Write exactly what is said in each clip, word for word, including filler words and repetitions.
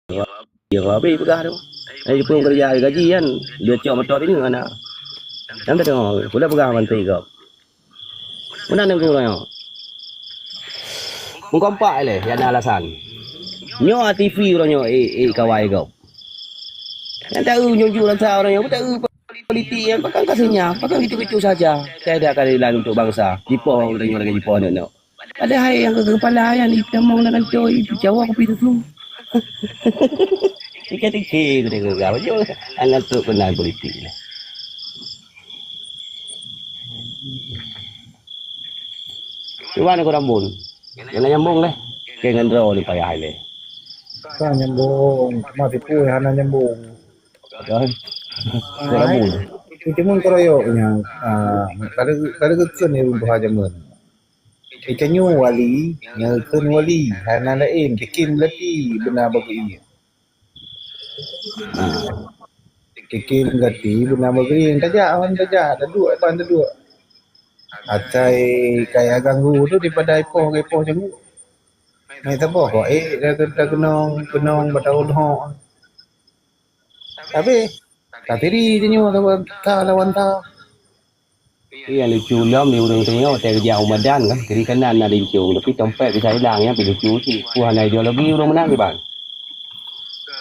Ya, habéh peugah tu. Ai jipeueng keureuja gaji kan, dua cok motor ini ana. Nyang teudeungoe, peue peugah bantai gob. Meunan nanggroe nyoe. Meukompak lé, ya ada alasan. Nyoe A T V uroe nyoe, eh, eh, kawai gob. Nyang tahu nyunjuk rasa uroe nyoe, tahu politik yang pakon kasihnya, pakon gitu-gitu saja. Tiada keadilan untuk bangsa. Jipoh uroe nyoe lagée jipoh aneuk-aneuk. Padahai nyang keu kepala nyan itamong lam kantô, ipicawa kupi susu. Tiga-tiga tu dia gerak. Baju anak tu kenal politik lah. Cuba nak kurang bun. Kena nyambung lah. Kena droe ni payah leh. Kan nyambung. Cuma tipu hana nyambung. Kan? Kurang bun. Itu pun keroyok nya. Ah, kalau kalau kekun ni runtuh zaman. Itanyoe wali, nyang kheun wali, hana laén, kikim lati beuna bagui. Ha. Kikim lati beuna bagui, tajak wan tajak, taduek ban taduek. Asai kaya ganggu tu daripada ipoh ke ipoh canggu. Mai taboh kok, eh, dah, dah, dah kenong, kenong batau lhok. Tapi, tapi di tanyoe lawan ta, lawan ta. Nyang lucu lom di ureuëng tanyoe watée geujak u Medan kan, kiri kanan na rincong, tapi tompet bisa hilang, nyan pi lucu cit. Peue hana ideologi ureuëng meunan kiban.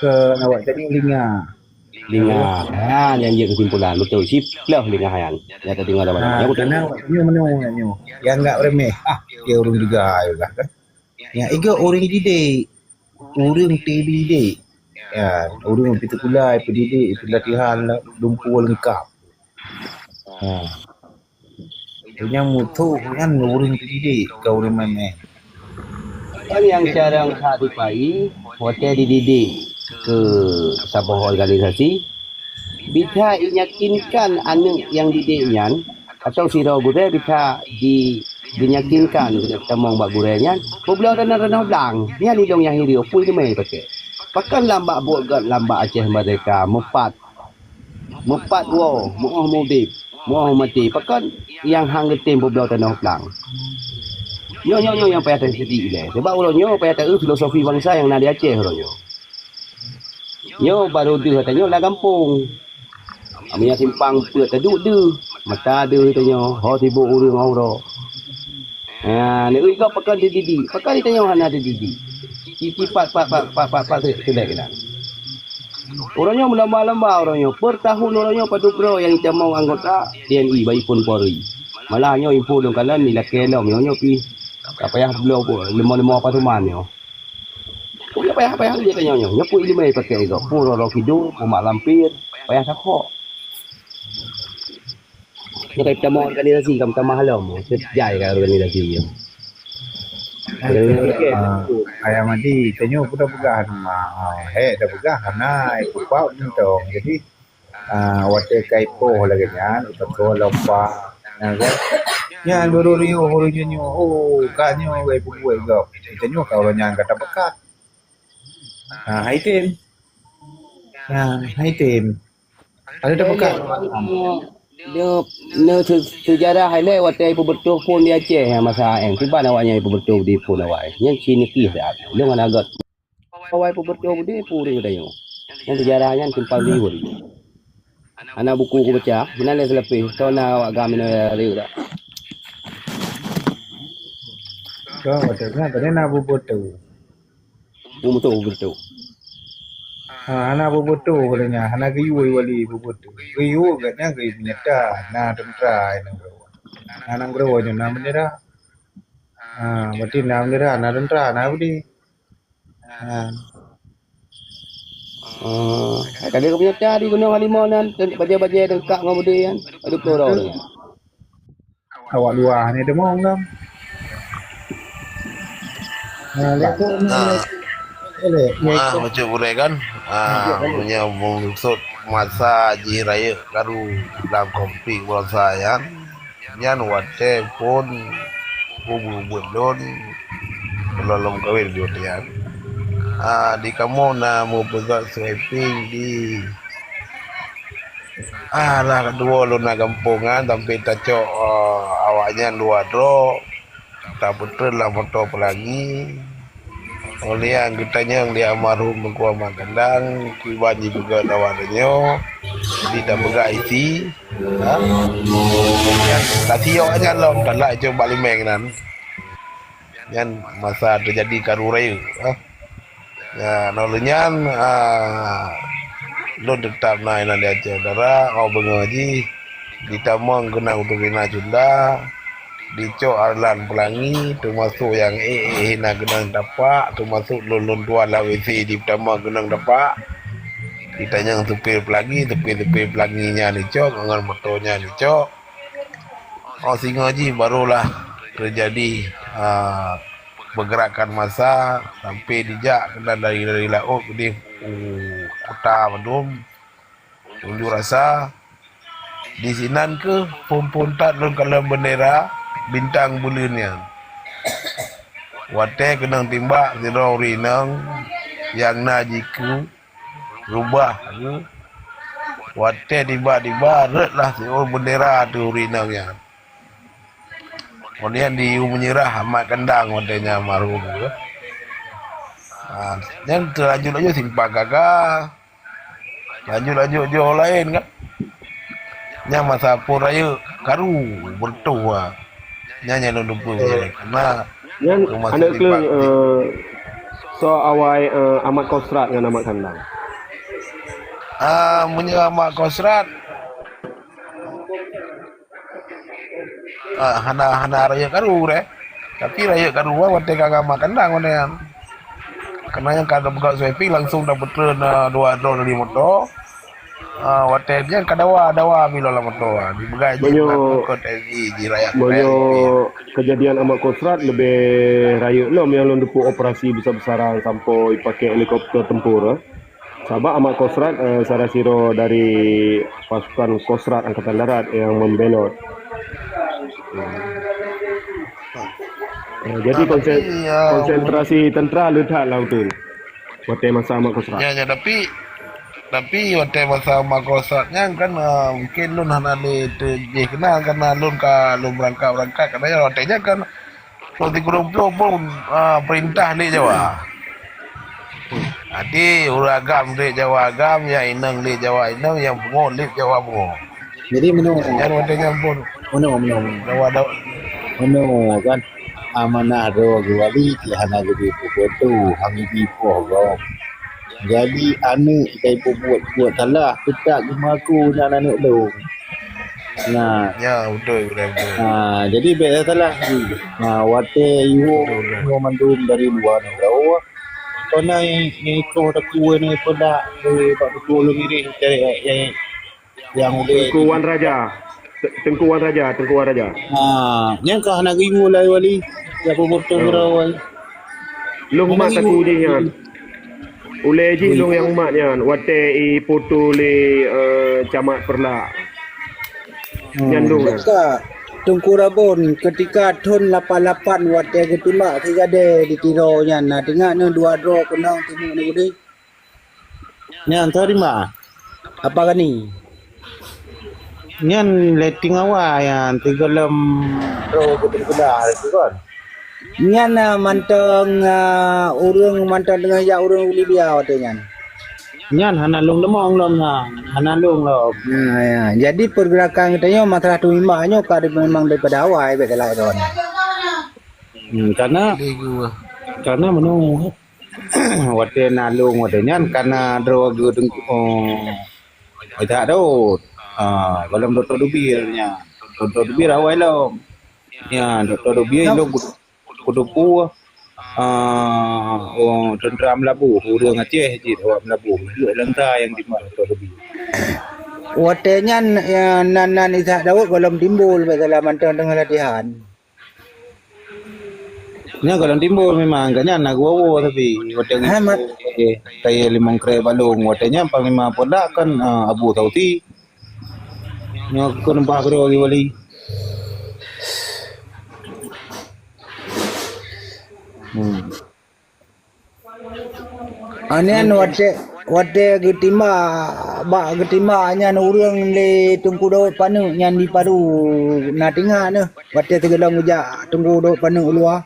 Keu awak tadi linga. Linga. Ha, nyan jeuet keusimpulan. Beutôi, siplôh linga nyan. Nyang teudeungoe dalam. Ha, nyan beutôi. Karena awak tanyoe meunoe nyoe. Yang anggap remeh. Ah, ke ureuëng juga juga kan. Nyang igoe ureuëng didik. Ureuëng didik. Ya, ureuëng pi seukula, pi didik, pi latihan, dumpeue leungkap. Ha. Nyang mutoh nyan ureuëng didik, ka ureuëng main-main. Kan nyang carông that dipai, watée dididik keu saboh organisasi, bisa inyakinkan aneuk nyang didik nyan, atau sidroe gurée bisa di, dinyakinkan keu tamong bak gurée nyan, peubloe tanoh-tanoh blang, nyan idong nyang hireue, pui teumé pakai. Pakon lam bak buet gét lam bak Aceh Merdeka, meupat Meupat woe, meu'oh mubiet, meu'oh maté. Pakon nyang han geutem peubloe tanoh blang? Nyoe, nyoe, nyoe nyang payah taseuti ilée. Sabab uroe nyoe payah taeu filosofi bansa nyang na di Aceh uroe nyoe. Nyoe barô deuh tanyoe lam gampông. Meunyoe simpang peuet taduek deuh, mata deuh tanyoe, ho sibok ureuëng uroe. Ha, neueu gob pakon dididik, pakon di tanyoe hana dididik. Citi pat, pat, pat, pat, pat, pat, seulek keunan. Uroe nyoe meulomba-lomba uroe nyoe, per tahun uroe nyoe padub droe nyang jitamong anggota T N I bak iphon Polri. Malah nyoe info lôn kalon ilakée lom nyoe, nyoe pih ka payah bloe leumo-leumo pasuman nyoe. Nyoe payah-payah lé tanyoe nyoe. Nyoe pih ileumé pakai gob, pun roro kidong, pun mak lampir, payah sakhok. Nyoe ka tamah organisasi, ka tamah lom, sejai ka organisasi nyoe. Organisasi, ah, ayah mandi, tanyoe pun dah peugah teuma, ah, hek dah peugah, hana, ikut pau mantong. Jadi, ah, watée ka ipoh lagée nyan, utakoe lompa, nyan kan. Nyan baru riuh, baru nyoe, oh, ka nyoe, wai peubuet gob. Tanyoe ka ureuëng nyan ka tapeugah. Ah, hai tem. Ah, hai tem. Ada dah peugah. Dia, dia, dia se-, sejarah ilée watée peubeutôi phon di Aceh nyang masa A M. Kiban awaknyan peubeutôi di phon awai. Nyan si nikih dah. Lôn hana gét. Awai peubeutôi di phon ureuëng tanyoe. Nyan sejarah nyan simpang liur. Hana buku kubaca, meunan lé seulapéh. Soe na awak gam inoe rieu dak? Ka watée nyan tadi na bubuet tu. Bubuet tu, bubuet tu. Ha, hana bubuet tu, katanya, hana geuyue wali bubuet tu. Geuyue katanya geuyue nyata, na teuntara nanggroe. Na nanggroe nyoe na bendera. Ha, berarti na bendera, na teuntara, na budi. Ha. Oh, ka lheueh geupeunyoe di Gunong Halimah nyan, bajée-bajée deungkak ngon beudé nyan, padub droe nyan. Awak luwa ni deungoe lom. Ha, lé tu ni. Nah, lé, lé, wah, macam boleh kan? Ah, punya musuh masa jih rayeuk karu dalam konflik bangsa nyan. Nyan watée phon kubu buet lôn, lôn lom kawin di watée nyan. Ah, di kamoe na meupeugah sweeping di, ah, lah keudua lôn na gampông nyan sampai tacok, ah, awaknyan luwa droe, tapeutreun lam moto peulangi. Óh lheueh nyan geutanyong lé almarhum Teungku Amat Kandang, kiban jipeugah lawat tanyoe, jadi tapeugah isi, ha? Nyan, tasiok nyan lom, talat cok bak limeng nan. Nyan masa teujadi karu rayeuk, ha? Nyan, óh lheueh nyan, ah, lôn teutap na inan di Aceh Utara, óh beungoh jih, jitamong keunong u Tukeuna Cunda, jicok Arlan Peulangi, teumasok nyang ék-ék hina keunong tapak, teumasok lôn-lôn tuan lam W C jipeutamong keunong tapak. Jitanyong supir Peulangi, supir-supir Peulangi nyan jicok, ngon moto nyan jicok. Óh singoh jih barulah teujadi, a, pergerakan massa sampai jijak keunan dari, dari laôt keudeh u kuta mandum, unjuk rasa. Disinan kheueh phon-phon that lôn kalon beundera bintang buleuen nyan. Watée keunong timbak sidroe ureuëng inong nyang na jikeu rubah, watée tiba-tiba rhötlah siuroe beundera ateueh ureuëng inong nyan. Kemudian di Meunyeurah Amat Kandang watée nyan almarhum tu. Ha, nyan teulanjut laju simpang Gaga. Lanjut-lanjut joh laén kan. Nyan masa phon rayeuk karu beureutoh ha. Nyan nyang lôn tupeue. Karena nyan aneuk kleueng, eh, soe awai, eh, Amat Kosrat ngon Amat Kandang? Ah, meunyoe Amat Kosrat, ah, hana, hana rayeuk karu deh. Tapi rayeuk karu watée ka Amat Kandang watée nyan. Karena nyang ka buka sweeping langsung tapeutreun, eh, dua droe dari moto. Ah, watée nyan ka dawa, dawa milo lam moto, ah, dipeugah jih meunyoe, mengaku ke T N I, jih rakyat, rakyat sipil. Meunyoe kejadian Amat Kosrat leubeh rayeuk lom nyang lôn teupeu operasi besar-besaran sampoe jipakai helikopter tempur, eh. Sabab Amat Kosrat, eh, salah sidroe dari pasukan Kosrat Angkatan Darat nyang membelot. Eh, jadi tapi, konsen-, ya, konsentrasi tentera le that lam uteuen. Watée masa Amat Kosrat. Ya, ya, tapi, tapi watée masa Amat Kosrat nyan kan, ah, mungkin lôn hana lé teujih keunan, karena lôn ka lôn beurangkat-beurangkat, karena watée nyan kan lôn sikureueng ploh pun, ah, peurintah lé Jawa. Jadi ureuëng agam lé Jawa agam, nyang inong lé Jawa inong, nyang pungo lé Jawa pungo. Jadi meunoe. Nyan watée nyan pun. Meunoe, meunoe, meunoe. Dawa, dawa. Meunoe kan. Amanah droe geuwali cit hana geubri peubuet tu, hana geubri poh gob. Jadi aneuk kai peubuet-buet salah, teutak geumaku nyan aneuk lôn. Nah. Ya, beutôi, beutôi, beutôi. Ha, jadi bék salah. Ha, watée iwoe mandum dari luwa nanggroe. Kona i, i koh takue ni peudak, eh, bak beutôi lôn mirih, eh, eh, Nyang ulée Teungku Wan Raja. Te-, Teungku Wan Raja, Teungku Wan Raja. Ha, nyang ka hana geuyue lé wali. Ya, peubuet Oh. Lôn mat takue jih nyan. Ulée jih lôn nyang mat nyan. Watée ipoto lé, eh, Camat Peureulak. Hmm. Nyan lôn nyan. Ka, Teungku Rabon, ketika thon lapan lapan watée geutimbak Sigadée di Tiro nyan, na teuingat neuh dua droe keunong timu neuh udeh? Nyan tarima. Apa gani? Nyan letting awai nyan teugohlom roh geupeugah itu kan. Nyan, ah, mantong, ah, ureuëng mantong teungoh jak ureuëng u Libya watée nyan. Nyan hana lôn leumong lom nyan, hana lôn lom. Nah, ya. Jadi pergerakan geutanyoe masalah teumimba nyoe ka memang daripada awai bék salah droe nyan. Hmm, karena, karena meunoe. Watée na lôn watée nyan ka na droe geuteungku, oh, Isaac Daud. Ah, gohlom Dokto Dubir nyan. Dokto Dubir awai lom. Ya, Dokto Dubir lôn kutu-, kutupu, ah, oh, teuntera Meulaboh, ureuëng Aceh cit awak Meulaboh. Duek lengka nyang dimat Dokto Dubir. Watée nyan, ya, nan, nan Isaac Daud gohlom timbul bak dalam mantong teungoh latihan. Nyan gohlom timbul memang, ka nyan na geuwoe-woe tapi watée nyan, eh, kayée limong krek balong, watée nyan Panglima Polda kan, ah, Abu Tausi. Nyoe keuneubah keudroe lé wali. Hmm. Aneuk watée, watée geutimba, bak geutimba nyan ureuëng lé Teungku Daud paneuk nyan di Paru na tinggai neuh watée teugeulong geujak Teungku Daud paneuk u luwa.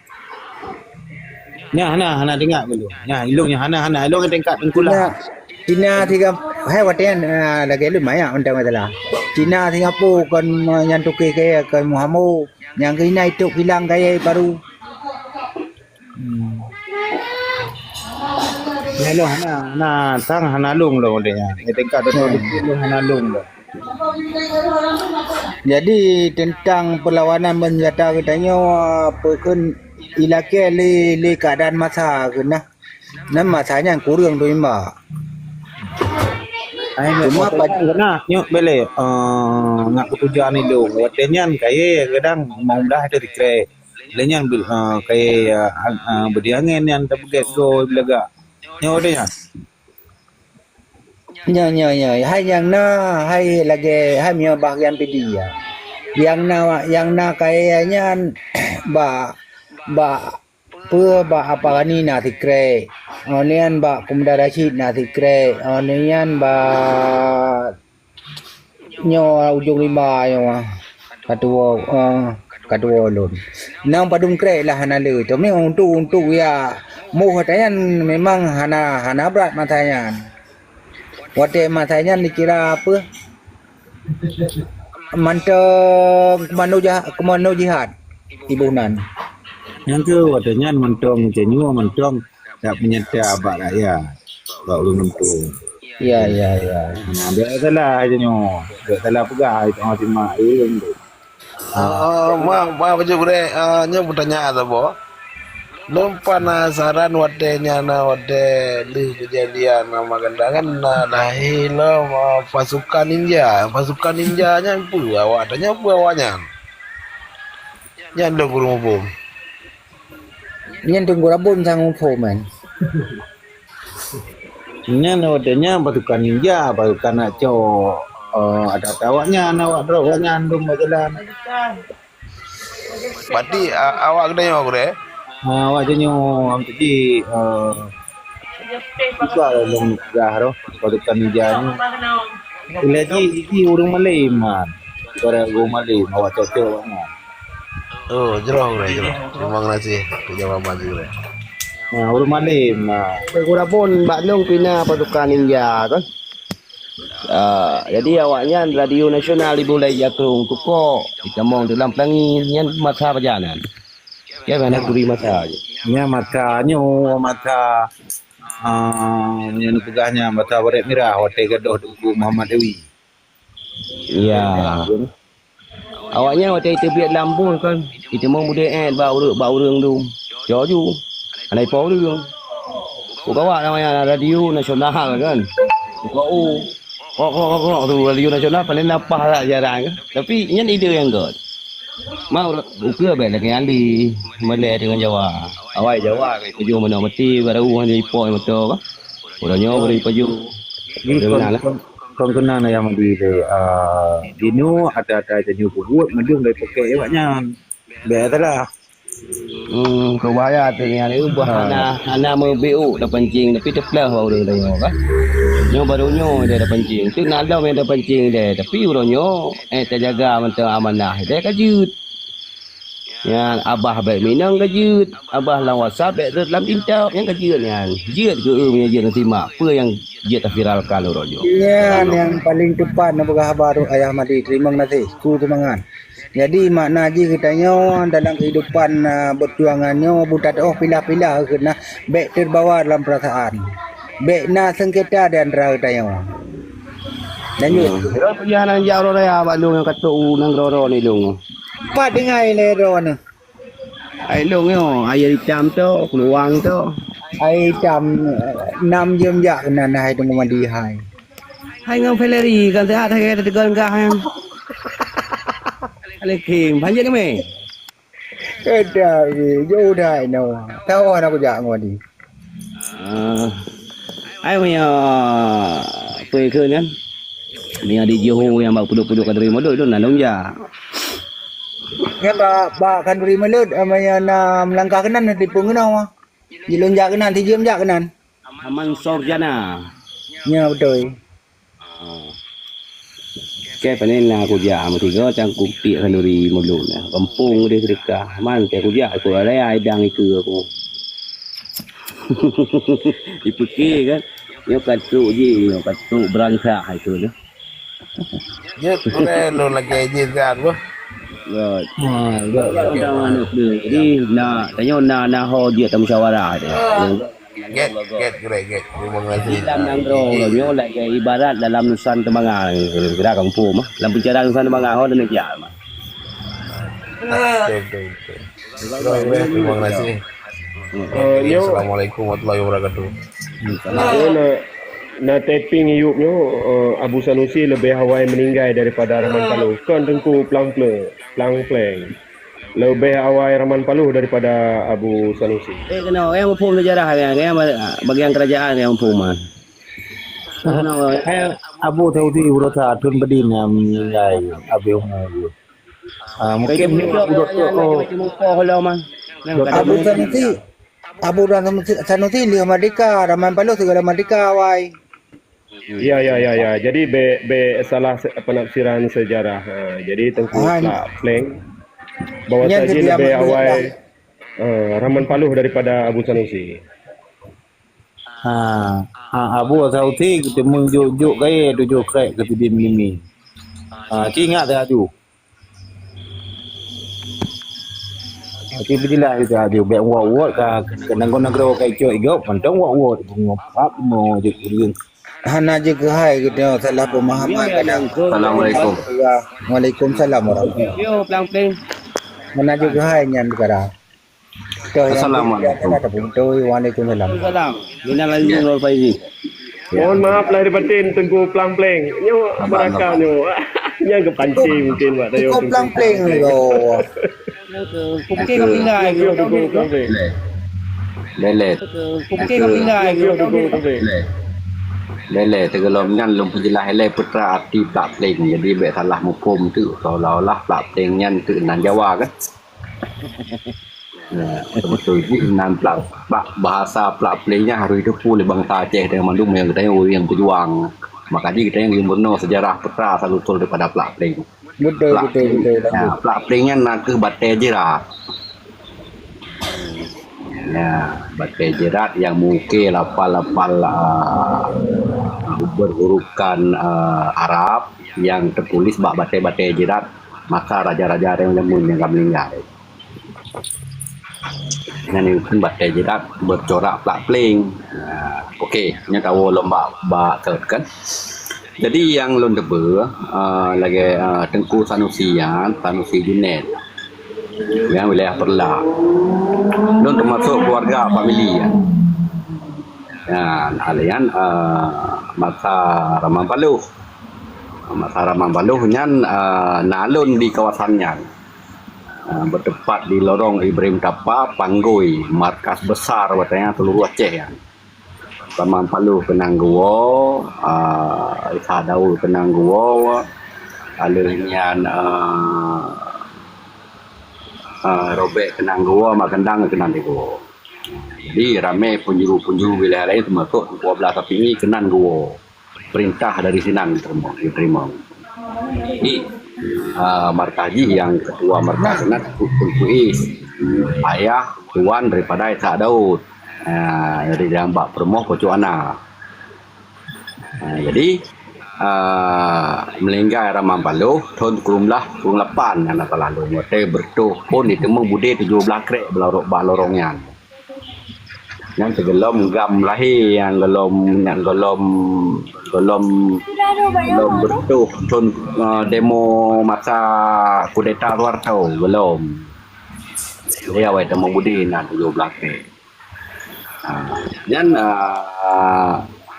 Nyan hana, hana teuingat ulôn. Nyan ilôn nyan hana, hana. Ilôn tingkat tengkulah. Cina, Cina Singap-, hai watèe nyan, ah, lagèe lôn manyak mantong masalah. Cina Singapura kon, ah, nyang toke kayèe kon Muhammad. Nyang keunan itôp kilang kayèe baru. Hmm. Nyan lôn hana, hana sang hana lôn lôn watèe nyan. Tingkat teuka lôn hana lôn lôn. Jadi, teuntang peulawanan beunjata geutanyoe, peue kheun ilakèe lé, lé keuadaan masa kheun nah. Nan masa nyan kureueng teurimba. Ai, cuma nyoe, pat- nyoe, nyoe bèk lé, eh, ngat keutujuan ilôn. Watèe nyan kayèe kadang mudah teudikrek. Lé nyan, eh, kayèe, eh, an-, eh, beudeuh angèn nyan tapeugèt goe beulagak. Nyoe watèe nyan. Nyoe, nyoe, nyoe. Hai nyang na, hai lagèe, hai meunyoe bahagian P D ya. Nyang na, nyang na kayèe nyan bak, bak peue, bak Apa Ghani na sikrek. Oh, nyan bak Pemuda Rashid na sikrek. Oh, nyan bak nyoe Ujong Rimba nyoe. Katuwo, eh, katuwo lôn. Nang padum krek lah hana le. Tapi untuk, untuk ya moh watèe nyan memang hana, hana brat masa nyan. Watèe masa nyan dikira peue? Mantong komando jah-, komando jihad iboh nan. Nyang keu watèe nyan mantong tanyoe mantong dak peunyata bak rakyat, bak ureueng gampông. Ya, ya, ya. Nah, dak salah tanyoe, dak salah peugah tanyoe simak ureueng tu. Ah, maaf, maaf, Cik Gurèe. Ah, nyoe peutanyaan saboh. Lôn penasaran watèe nyan na, watèe lheueh keujadian na Maganda kan na lahé lom, ah, pasukan ninja. Pasukan ninja nyan peue awak, tanyoe peue awak nyan? Nyan lôn kureueng muphom. Nyan Teungku Rabon sang muphom kan. Nyan watèe nyan pasukan ninja, pasukan nak cok, eh, ata-ata awaknyan, awak droe awaknyan dum bak jalan. Berarti, a-, awak geutanyoe, Gurèe? Ha, awak tanyoe, am, jadi, eh, juga lôn peugah roh, pasukan ninja nyoe. Lagi, lagi ureueng malém, ha. Ibarat ureueng malém, awak cok-cok awaknyan. Oh, jroh, Gurèe, jroh. Terima kasih untuk jawaban, Gurèe. Ha, ureueng malém, ha. Teungku Rabon bak lôn pih na pasukan ninja, kan? Ah, jadi awaknyan radio nasional iboh lé jakrong tukok, itamong dalam pelangi, nyan masa pajan nyan. Ya, mana kuri masa je. Nyan masa nyoe, masa, ah, nyan peugah nyan masa barét mirah, watèe gadôh Teungku Muhammad Dewi. Ya. Awaknyan watèe iteubiet lam bus kan, itamong beudeuh èt bak ureueng, bak ureueng dum. Cok ju. Hana ipo ureueng. Peugawat namanya radio nasional kan. Buka u. Krok, krok, krok, krok tu radio nasional paling lapah lah jarang kan. Tapi nyan ide nyang göt. Ma ureueng ukeue bèk lagèe Ali, Malay dengan Jawa. Awai Jawa kan. Tujoh manok mati, baru hana ipo moto kan. Udah nyoe beri paju. Jadi, kon, kon, kon keunan ayah madi tu, ah, dinoe ata-ata tanyoe peubuet mandum dari poket awaknyan. Bèk salah. Hmm, keu bahaya tu nyan, eh, bah hana, hana meubiuk tapancing, tapi teupleuh bak ureueng tanyoe kan. Nyoe baru nyoe dia tapancing. Tu na lom nyang tapancing dia, tapi uroe nyoe, eh, tajaga mantong amanah, dia ka jeuet. Nyan abah bèk minong ka jeuet, abah lam WhatsApp bèk rhot lam TikTok, nyan ka jeuet nyan. Jeuet keu eu meunyoe jeuet neusimak peue nyang jeuet taviralkan uroe nyoe. Nyan nyang paleng teupat neupeugah haba tu ayah madi. Teurimong gaséh, ku seumangat. Jadi makna jih geutanyoe dalam keuhidupan, a, beutuangan nyoe buta teuoh pilah-pilah keuh na bèk teubawa dalam peurasaan. Bèk na seungketa di antara geutanyoe. Lanjut. Hmm. Droe peue hana jak uroe raya bak lôn nyang ka trok u nanggroe droe ni lôn. Pat tinggai lé droeneuh. Hai lôn nyoe, air itam tu, keuluwang tu. Air itam, nam jeuem jak keunan hai teungku mandi hai. Hai ngon Valerie kan sihat hai kata tegon gah nyan. Alaikum, panjang ni meh. Kada, jauh dah inoe. Tahu anak kujak ngon mandi. Ah. Ai meunyoe peue kheun kan? Meunyoe di Johor nyang bak puduk-puduk khanduri mulod tu na lôn jak. Nyan bak, bak khanduri mulod, meunyoe na meulangkah keunan di peue keunoe. Di lôn jak keunan, sijeuem jak keunan. Aman Sorjana. Nya beutôi. Ah. Kèe panen na kujak meusigoe cangkuk tiek khanduri mulod na. Gampông deh seudeukah. Man kèe kujak ikôt raya idang ikeue aku. Dipike kan. Nyoe ka trok jih, nyoe ka trok beurangkat hai tu. Jeuet gurèe lôn lagèe jih zat boh. Good. Jadi na, tanyoe na, na ho jeuet tamusyawarah dia. Get, get gurèe, get. Terima kasih. Di dalam nanggroe nyoe lagèe ibarat dalam nusan teumangang, kira kampung mah. Dalam penjara nusan teumangang ho dan dia mah. Betul, betul, betul. Terima kasih. Eh, nyoe Assalamualaikum warahmatullahi wabarakatuh. Nyoe na, na tapping yup nyoe, eh, Abu Sanusi leubeh awai meuninggai daripada Rahman Paloh. Kon Teungku Plang Pleng, Plang Pleng. Leubeh awai Rahman Paloh daripada Abu Sanusi. Eh, kena orang muphom sejarah kan, kan bagian kerajaan yang muphom kan. Kena orang. Eh, Abu Saudi berusaha tun bedin yang meuninggai abis umur. Ah, mungkin Kayak ni gitu, udah orang yang tu, oh. Lagi macam muka kalau mah. Abu Sanusi, Abu Sanusi, Sanusi lheueh merdeka, Rahman Paloh segala merdeka awai. Ya, ya, ya, ya. Jadi be, be salah se-, penafsiran sejarah. Ha, jadi Teungku Plak Pleng bahwa saja lebih awai, eh, Rahman Paloh daripada Abu Sanusi. Ha, ha, Abu Sanusi teumeu jok-jok gaya tujoh krek keu sidin mimi. Ha, ci ingat saya tu. Tapi beujeulaih ita aju, bèk wot-wot ka, ka nanggroe-nanggroe ka icok igop, mantong wot-wot, pap mo jeuet ureueng. Hana jeuet keuhai geutanyoe salah pemahaman kadang. Assalamualaikum. Waalaikumsalam warahmatullahi. Yo, Plang Pleng. Hana jeuet keuhai nyan kadang. Assalamualaikum. Waalaikumsalam. Waalaikumsalam. Minal aidin wal faizin. Mohon maaf lahir batin Teungku Plang Pleng. Nyoe meuraka nyoe. Nyang geupancing mungkin bak Teungku Plang Pleng lo. Oke, oke, oke. Lé. Lé, lé. Oke, oke. Lé. Lé, lé, teugeulom nyan lôn peujeulaih lé peue arti Plak Pleng. Jadi bèk salah muphom tu seolah-olah Plak Pleng nyan tu nan Jawa kan. Ya, betul jih nan Plak, Plak, bahasa Plak Pleng nyan harus jiteupeue lé bansa Aceh dan mandum nyang geutanyoe ureueng peujuang. Maka jih geutanyoe ureueng bunoe sejarah peue asal usul daripada Plak Pleng. Betul, betul, betul. Ya, Plak Pleng nyan nakeuh batèe jeurat. Ya, batèe jeurat nyang meuke lapal-lapal, ah, berhurufkan, ah, Arab nyang teutuléh bak batèe-batèe jeurat masa raja-raja nyang jameun nyang ka meuninggai. Nyan dikheun batèe jeurat bercorak Plak Pleng. Nah, oke, nyoe tawoe lom bak, bak third kan. Jadi nyang lôn teupeue, ah, lagèe, ah, Teungku Sanusi nyan, Sanusi Junaid. Nyang wilayah Peureulak. Lôn teumasok keuluwarga famili nyan. Nyan, alèh nyan, ah, masa Rahman Paloh. Masa Rahman Paloh nyan, ah, na lôn di kawasan nyan. Ah, bertempat di lorong Ibrahim Tapa, Panggoi, markas besar watèe nyan seluruh Aceh nyan. Rahman Paloh keunong geuwoe, ah, Ishak Daud keunong geuwoe, alèh nyan, ah, ah, Robek keunong geuwoe, Mak Kendang keunong geuwoe. Jadi ramè peunjuru-peunjuru wilayah laén teumasok Teungku Abdullah Syafi'i keunong geuwoe. Perintah dari sinan teurimong, diterima. Jadi, ah, markas jih nyang ketua markas keunan Teungku Is, ayah tuan daripada Ishak Daud. Ah, dari dalam bak peurumoh Pucuk Ana. Ah, jadi, ah, meuninggai Rahman Paloh thôn sikureueng blaih sikureueng lapan nyang na salah lôn. Watèe beureutoh phôn jiteumeung budé tujoh blaih krek bak lorong, bak lorong nyan. Nyan sigohlom GAM lahé, nyang gohlom, nyang gohlom, gohlom, gohlom beureutoh thôn, eh, demo masa kudeta Soeharto, gohlom. Jadi awai teuma budé na tujoh blaih. Ha, nyan, eh,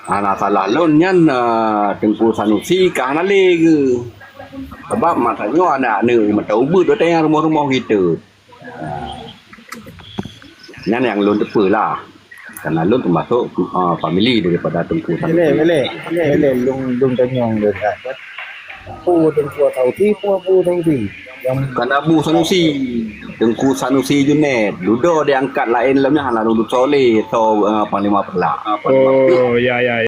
hana salah lôn nyan, eh, Teungku Sanusi ka hana lé geuh. Sabab masa nyoe aneuk-aneuk mata ubeut watèe nyang rumoh-rumoh geuh. Nyan nyang lôn teupeue lah. Karena lôn teumasok, ah, famili daripada Teungku Sanusi. Boleh, boleh. Boleh, lôn, lôn tanyong lôn. Peue Teungku Sanusi, peue Abu Sanusi? Bukan Abu Sanusi. Teungku Sanusi Junaid. Dudoe diangkat laén lom nyan hana lôn tusoe lé, soe, ah, Panglima Peureulak. Oh, ya, ya, ya.